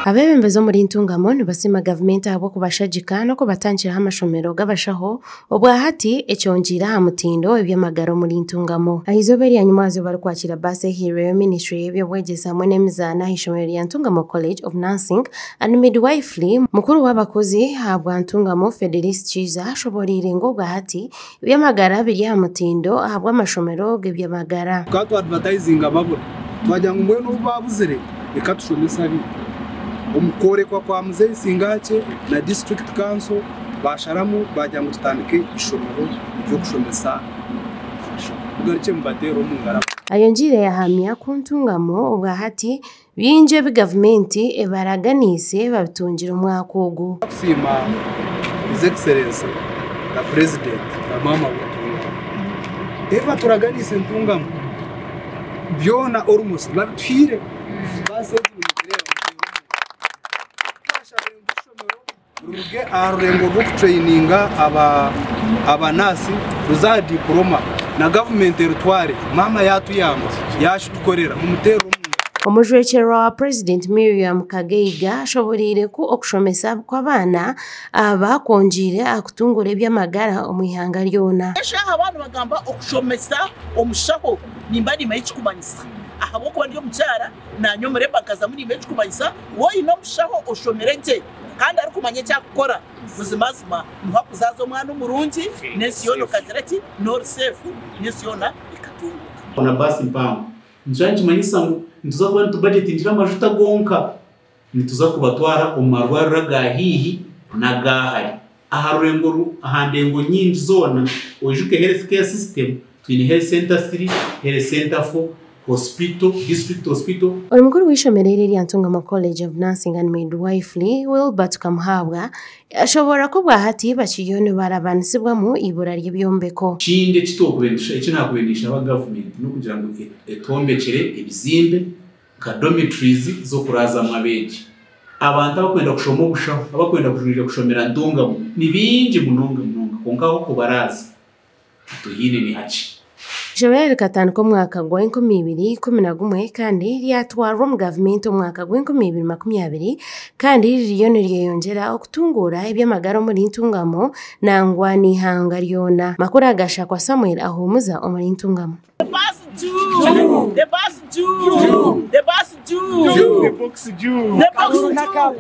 Abeebembezi omuri Ntungamo nibasiima gavumenti ahabw'okubashagika n'okubatandikiraho amashomero g'abashaho obwahati ekyongyeire aha mutindo w'eby'amagara omuri Ntungamo. Aha izooba erya nyimwazyo barikwakiira baasi ehairweyo minisiture y'eby'obwegyese hamwe n'emizaano aha ishomero rya Ntungamo College of Nursing and Midwifery, mukuru w'abakozi ahabwa Ntungamo Federis Kiiza ashoboreire ngu obwahati eby'amagara biri aha mutindo ahabw'amashomero g'eby'amagara. Tukaba twadivatayizinga babura, twagira ngu mbwenu obu baabuzire reka tushomese abaitu. Omu kworekwa kwa Muzeeyi Singakye na disiturikiti kanso baasharamu baagira ngu tutandike eishomero ry'okushomesa abashaho. Mugarukye mubateere omu ngaro. Ayongyeire yahamya ku Ntungamo obwahati bingi ebi gavumenti ebaraganiise babitungire omwaka ogu. Kusiima His Excellency na Purezidenti na maama waitu ebi baturaganiise Ntungamo byona almost babituhaire. Baasi egi nimugireeba muteere omu ngaro. Twashabire ngu eishomero riruge aha rurengo rw'okutureyininga abanaasi rize aha diporoma na gavumenti eritware. Maama yaatuyamba yaakitukorera mumuteerere omu ngaro. Omujwekyerwa wa Purezidenti Miriam Kageiga ashoboreire ku okushomesa kw'abaana aba kwongyeire aha kutunguura eby'amagara omu ihanga ryona. Eshaaha baaba nibagamba okushomesa omushaho nimba nimanya ekikumanyisa ahabw'okuba ndi omukyara naanye omuremba nkazamu nimanya ekikumanyisa waaba oine omushaho oshomire gye kandi arikumanya eki arikukora buzimazima niho arikuzaaza omwana omurungi n'ensi yoona okagira ki n'ori seefu n'ensi yoona ekatunguuka. Na baasi mpango. Nikyo nikimanyisa ngu nituza kuba nitubajetingira amajuta gonka. Nituza kubatwara omu marwariro aga haihi n'aga hare. Aha rurengo oru, aha ndengo nyingi zoona, oijuke health care system, twine health center 3, health center 4, hospital, district hospital. Ori mukuru w'eishomero eri erya Ntungamo College of Nursing and Midwifery, Wilbert Kamuhabwa, yashoboorora ku obwahati bakiriyo nibarabanisibwamu eibura ry'ebyombeko. Ekindi eki twokubaire nitusha, eki naakubaire ninshaba gavumenti n'okugira ngu etwombekyere ebizimbe nka dormitories z'okuraazamu abeegi. Abantu abakwenda kushoma obushaho, abakwenda kwija kushomera Ntungamo ni baingi munonga munonga kwonka ah'okubaraaza tituhaine ni hakye. Ishomero eri rikatandika omwaka gwa 2011 kandi ryatwarwa omu gavumenti omwaka gwa 2020 kandi ririyo niryeyongyera okutunguura eby'amagara omuri Ntungamo nangwa n'eihanga ryona. Makuru aga Shakwa Samuel ahuumuza omuri Ntungamo. The bus Jew. The bus Jew. The bus Jew. The box Jew. The box Jew.